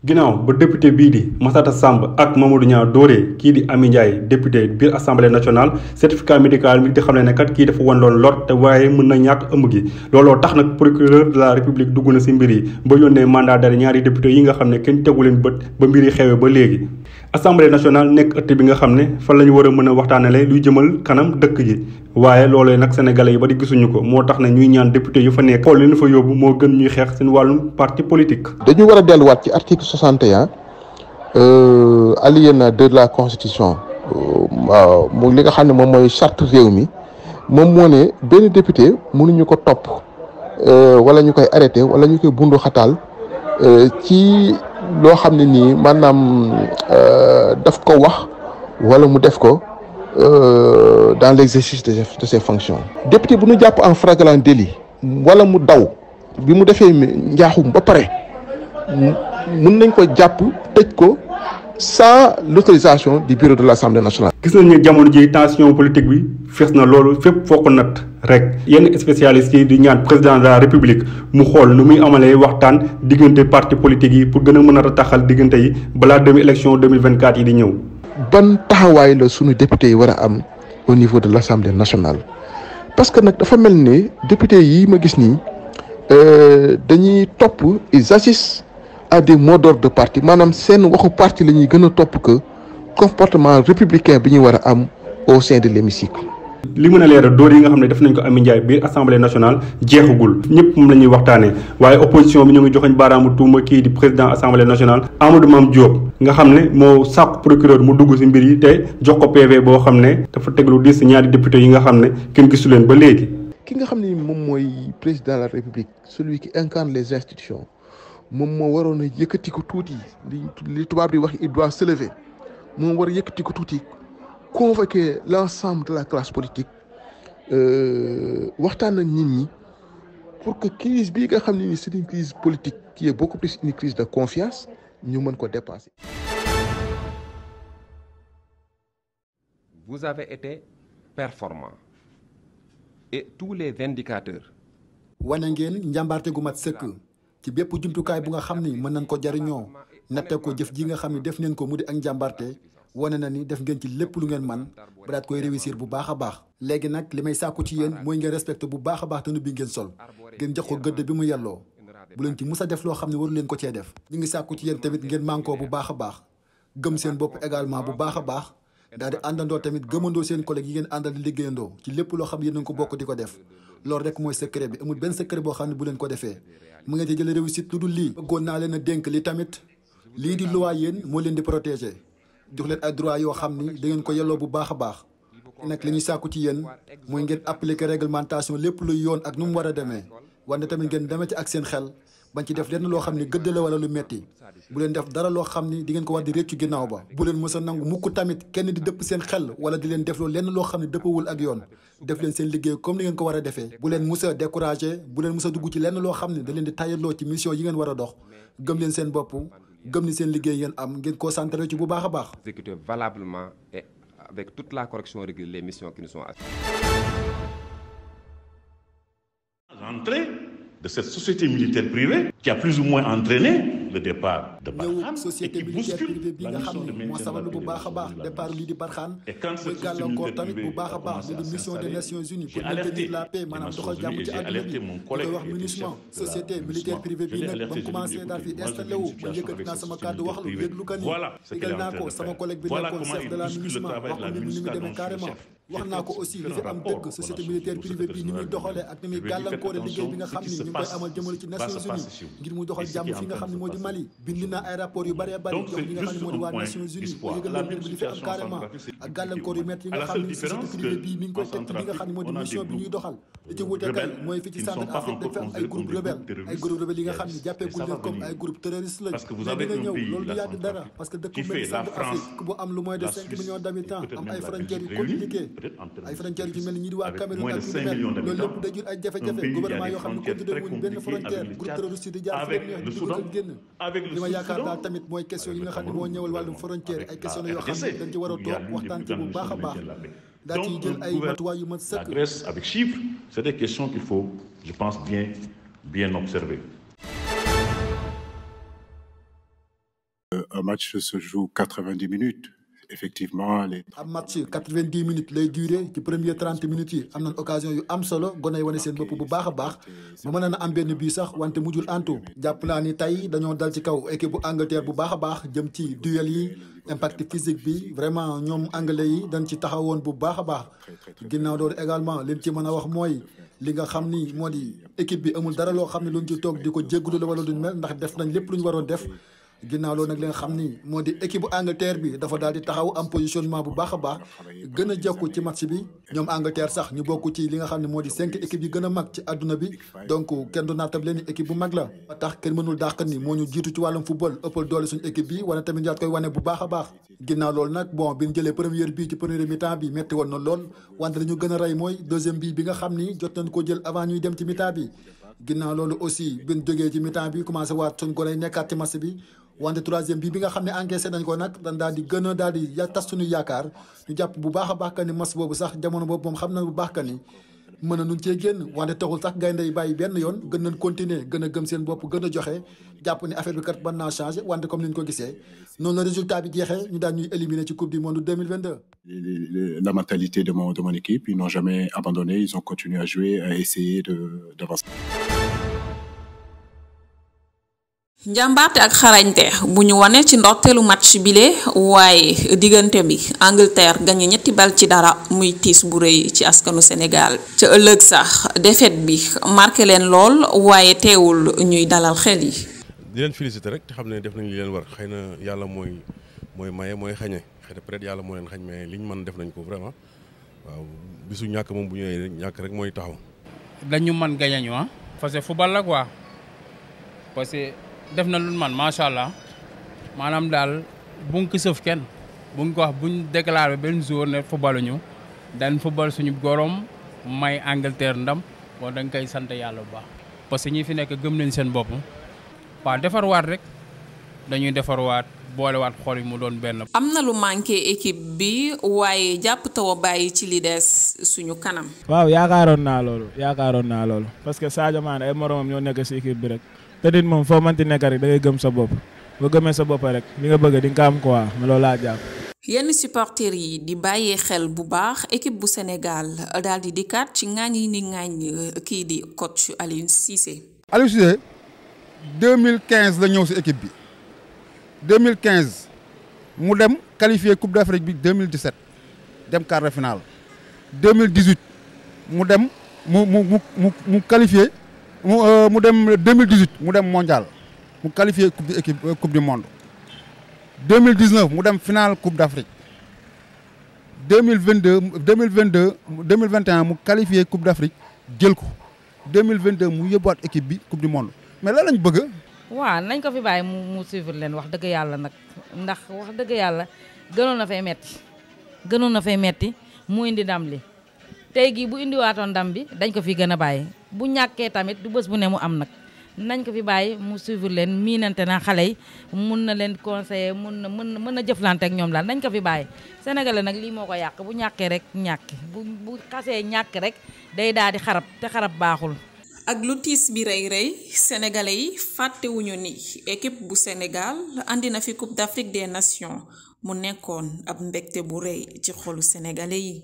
ginnaaw ba député bii di Massata Samb ak Mamadou Niang dooree kii di Amy Ndiaye député biir assemblée nationale certificat médical mi di xam ne kat kii dafa wan loon lor te waaye mën na ñàkk ëmb gi looloo tax nag procureur de la république dugg na si mbir yi ba yónnee mandat d'arrêt ñaari député yi nga xam ne kenn tegu leen bët ba mbir yi xewee ba léegi. assemblée nationale nekk ëtt bi nga xam ne fan la ñu war a mën a waxtaanale luy jëmal kanam dëkk ji waaye loolee nag sénégalais yi ba di gisuñu ko moo tax ne ñuy ñaan député yu fa nekk xool leen fa yóbbu moo gën ñuy xeex seen wàllum parti politique. dañu war a delluwaat ci article 61 alinéa 2 de la constitution mu li nga xam ne moom mooy charte réew mi moom moo ne benn député mënuñu ko topp wala ñu koy arrêté wala ñu koy bundu xataal ci loo xam ne nii maanaam daf ko wax wala mu def ko dans l'exercice de ses fonctions. député bu ñu jàpp en flagrant délit wala mu daw bi mu defee njaaxum ba pare mun nañ ko jàpp tëj ko sans l'autorisation du bureau de l'Assemblée nationale. gis nañ ne jamono ji tension politique bi fees na loolu fépp foo ko nat rek yenn spécialistes yi di ñaan président de la république mu xool nu muy amalee waxtaan diggante parti politique yi pour gën a mën a rataxal diggante yi balaa élection 2024 yi di ñëw. ban taxawaay la sunu député yi war a am au niveau de l'Assemblée nationale parce que nag dafa mel ni député yi ma gis nii dañuy topp ils assistent à des mots d'ordre de parti maanaam seen waxu parti la ñuy gën a topp que comportement républicain bi ñu war a am au sein de l'hémicycle. li mën a leeral dóor yi nga xam ne def nañ ko Amy Ndiaye biir assemblée nationale jeexagul ñëpp moom la ñuy waxtaanee waaye opposition bi ñu ngi joxoñ baaraamu tuuma kii di président assemblée nationale Amadou Mame Diop nga xam ne moo sàkku procureur mu dugg ci mbir yi te jox ko PV boo xam ne dafa teglu dis ci ñaari député yi nga xam ne kenn gisu leen ba léegi. ki nga xam ne moom mooy président de la république celui qui incarne les institutions moom moo waroon a yëkkati ko tuuti li tubaab di wax il doit se lever moom war a yëkkati ko tuuti. convoquer l'ensemble de la classe politique waxtaan ak nit ñi pour que crise bii nga xam ne ni c'est une crise politique qui est beaucoup plus une crise de confiance ñu mën ko dépasser. Vous avez été performant et tous les indicateurs. wane ngeen njàmbaarte gu mat sëkk ci bépp jumtukaay bu nga xam ni mën nañ ko jariñoo natte ko jëf ji nga xam ni def neen ko mu di ak njàmbaarte. wane na ni def ngeen ci lépp lu ngeen man ba daat koy réussir bu baax a baax léegi nag li may sàkku ci yéen mooy ngeen respecté bu baax a baax te nu bi ngeen sol ngeen jox ko gëdd bi mu yelloo bu leen ci mus a def loo xam ne waru leen ko cee def ñu ngi sàkku ci yéen tamit ngeen mànkoo bu baax a baax gëm seen bopp également bu baax a baax daal di àndandoo tamit gëmandoo seen collègue yi ngeen àndal di liggéeyandoo ci lépp loo xam ne yéen a ko bokk di ko def loolu rek mooy secret bi amul benn secret boo xam ne bu leen ko defee mu ngeen ci jëlee réussite lu dul lii bëggoon naa leen a dénk li tamit lii di loi yéen moo leen di protéger jox leen ay droit yoo xam ni da ngeen ko yelloo bu baax a baax nag li ñuy sàkku ci yéen mooy ngeen appliquer réglementation lépp luy yoon ak nu mu war a demee wante tamit ngeen demee ci ak seen xel bañ ci def lenn loo xam ni gëdd la wala lu metti bu leen def dara loo xam ni di ngeen ko war di réccu ginnaaw ba bu leen mës a nangu mukk tamit kenn di dëpp seen xel wala di leen def loo lenn loo xam ne dëppawul ak yoon def leen seen liggéey comme ni ngeen ko war a defee bu leen mës a découragé bu leen mës a dugg ci lenn loo xam ne da leen di tayaloo ci mission yi ngeen war a dox gëm leen seen bopp gëm ni seen liggéey ngeen am ngeen concentré ci bu baax a baax. Exécuter valablement et avec toute la correction régulière les missions qui nous sont assignées. L'entrée de cette société militaire privée qui a plus ou moins entraîné le départ de Barkhane et qui bouscule la mission de maintien de la paix bu baax a baax départ lii di Barkhane et quand cette mooy société gàllankoor militaire tamit bu privée baax a a baax commencé li à di mission des s'installer, Nations Unies j'ai pour alerté maintenir la paix les maanaam Nations doxal jàmm Unies et ci j'ai àdduna alerté bi mon ñu collègue koy wax qui était MINUSMA chef de la société militaire MINUSMA. privée Je bii l'ai nag ba alerté, mu commencé je lui ai daal dit, fi écoutez, installé moi, wu je vis ba une situation yëkkati avec naa cette sama société kàddu wax militaire lu privée. yëglu ka ni Voilà ce qu'elle digal est en naa train ko de sama faire. collègue bi Voilà nekkoon comment chef il de la bouscule le MINUSMA travail wax de la ko mbir mi ni mu MINUSCA demee dont je suis carrément chef. wax naa ko aussi li fi am dëgg société militaire privée bii ni muy doxalee ak ni muy gàllankoore liggéey bi nga xam ni ñu ngi koy amal jëmale ci Nations Unies ngir mu doxal jàmm fi nga xam ne moo di Mali bind naa ay rapport yu bëree bëri jox ñi nga xam ne moo di waa Nations Unies mu yëgal leen mbir bi li fi am carrément ak gàllankoor yu métti yi nga xam ni société privée bii mi ngi koy teg ci li nga xam ne moo di mission bi ñuy doxal li ci wute kay mooy fi ci Centre Afrique dafa am ay groupe rebelle yi nga xam ne jàppeekul leen comme ay groupe terroriste lañ mais dina ñëw loolu du yàgg dara parce que dëkk bu mel ni Centre Afrique bu am lu moins de 5 millions d'habitants am ay frontières yu compliquées ay frontières yu ci mel ni ñi di waa Cameroun ak yu mel loolu lépp day jur ay jafe-jafe gouvernement yoo xam ne considéré wuñ benn frontière groupe terroriste yi di jaar fi leen neex di dugg ak génn li ma yaakaar daal tamit mooy question yi nga xam ne moo ñëwal wàllum frontière ay question la yoo xam ne dañ ci war a toog waxtaan ci bu baax a baax daa ciy jël ay matuwaay yu mat sëkk. La Grèce avec chiffres, c'est des questions qu'il faut, je pense, bien observer. match se joue 90 minutes. Effectivement, ab match 90 minutes lay duré ci premier 30 minutes yi am nañ occasion yu am solo gone yi wane seen bopp bu baax a baax ba mën na am benn bii sax wante mujjul antu jàpp naa ni tey dañoo dal ci kaw équipe bu Angleterre bu baax a baax jëm ci duel yi impact physique bi vraiment ñoom anglais yi dañ ci taxawoon bu baax a baax ginnaaw loolu également liñ ci mën a wax mooy li nga xam ni moo di équipe bi amul dara loo xam ne luñ ci toog di ko jéggulu la wala duñ mel ndax def nañ lépp lu ñu waroon def ginnaaw loolu nag li nga xam ni moo di équipe bu Angleterre bi dafa daal di taxaw am positionnement bu baax a baax gën a jokku ci match bi ñoom Angleterre sax ñu bokk ci li nga xam ne moo di 5 équipes yi gën a mag ci àdduna bi donc kenn du naatable leen ni équipe bu mag la ba tax kenn mënul dàq ni moo ñu jiitu ci wàllum football ëppal doole suñu équipe bi wane tamit yaat koy wane bu baax a baax ginnaaw loolu nag bon bi ñu jëlee première bii ci première mi-temps bi metti woon na lool wante dañu gën a rey mooy deuxième bii bi nga xam ni jot nañ ko jël avant ñuy dem ci mi-temps bi ginnaaw loolu aussi bi ñu jógee ci mi-temps bi commencé waat suñ ko lay nekkaat ci match bi wante troisième bi nga xam ne encaissé nañ ko nag dañ daal di gën a daal di tas suñu yaakaar ñu jàpp bu baax a baax que ni match boobu sax jamono boobu moom xam na bu baax que ni mën na nuñ cee génn wante taxul sax gaynde yi bàyyi benn yoon gën nañ continuer gën a gëm seen bopp gën a joxe jàpp ni affaire bi kat mën naa changé wante comme ni ñu ko gisee noonu la résultat bi jeexee ñu daan ñuy éliminer ci coupe du monde 2022. La mentalité de mon équipe, ils n'ont jamais abandonné, ils ont continué à jouer, à essayer d'avancer. njàmbaarte ak xarañte bu ñu wane ci ndorteelu match bile waaye diggante bi Angleterre gañu 3-0 muy tiis bu rëy ci askanu Sénégal ca ëllëg sax défaite bi marqué leen lool waaye teewul ñuy dalal xel yi. di leen féliciter rek te xam ne def nañ li leen war xëy na yàlla mooy maye mooy xañe xëy na peut-être yàlla moo leen xañ mais liñ mën def nañ ko vraiment waaw bisu ñàkk moom bu ñëwee ñàkk rek mooy taxaw. dañu mën gañe ñu parce que football la quoi parce que def na lu man macha allah maanaam daal bu ñu ko sëf kenn bu ñu ko wax bu ñu déclaré benn jour ne football ñu dañ football suñu gorom may Angleterre ndam bon dañ koy sant yàlla bu baax. parce que ñi fi nekk gëm nañ seen bopp waaw defarwaat rek dañuy defarwaat boolewaat xol yi mu doon benn. am na lu manqué équipe bi waaye jàpp taw a bàyyi ci li des suñu kanam. waaw yaakaaroon naa loolu parce que Sadio Mané ay moromam ñoo nekk si équipe bi rek. te nit moom foo mënti nekk rek da ngay gëm sa bopp boo gëmee sa bopp rek li nga bëgg di nga am quoi loolu laa jàpp. yenn supporters yi di bàyyee xel bu baax équipe bu Sénégal daal di dikkaat ci ŋaañ yi ni ŋaañ kii di coach Aliou Cissé. Aliou Cissé 2015 la ñëw si équipe bi 2015 mu dem qualifié Coupe d'Afrique bi 2017 dem quart de finale 2018 mu dem mu qualifié. mu dem 2018 mu dem mondial mu qualifié coupe du monde 2019 mu dem finale coupe d'Afrique 2021 mu qualifié coupe d'Afrique jël ko 2022 mu yóbbuwaat équipe bi coupe du monde mais lan lañ bëgg. waaw nañ ko fi bàyyi mu suivre leen wax dëgg yàlla nag ndax wax dëgg yàlla gënoon na fay metti mu indi ndam li tey gii bu indiwaatoon ndam bi dañ ko fi gën a bàyyi. bu ñàkkee tamit du bés bu ne mu am nag nañ ko fi bàyyi mu suivre leen miinante na xale yi mun na leen conseiller mën na jëflante ak ñoom daal nañ ko fi bàyyi sénégalais nag lii moo ko yàq bu ñàkkee rek ñàkki bu xasee ñàkk rek day daal di xarab te xarab baaxul. ak lu tiis bi rey sénégalais yi fàttewuñu ni équipe bu Sénégal andi na fi Coupe d'Afrique des Nations mu nekkoon ab mbégte bu rëy ci xolu sénégalais yi.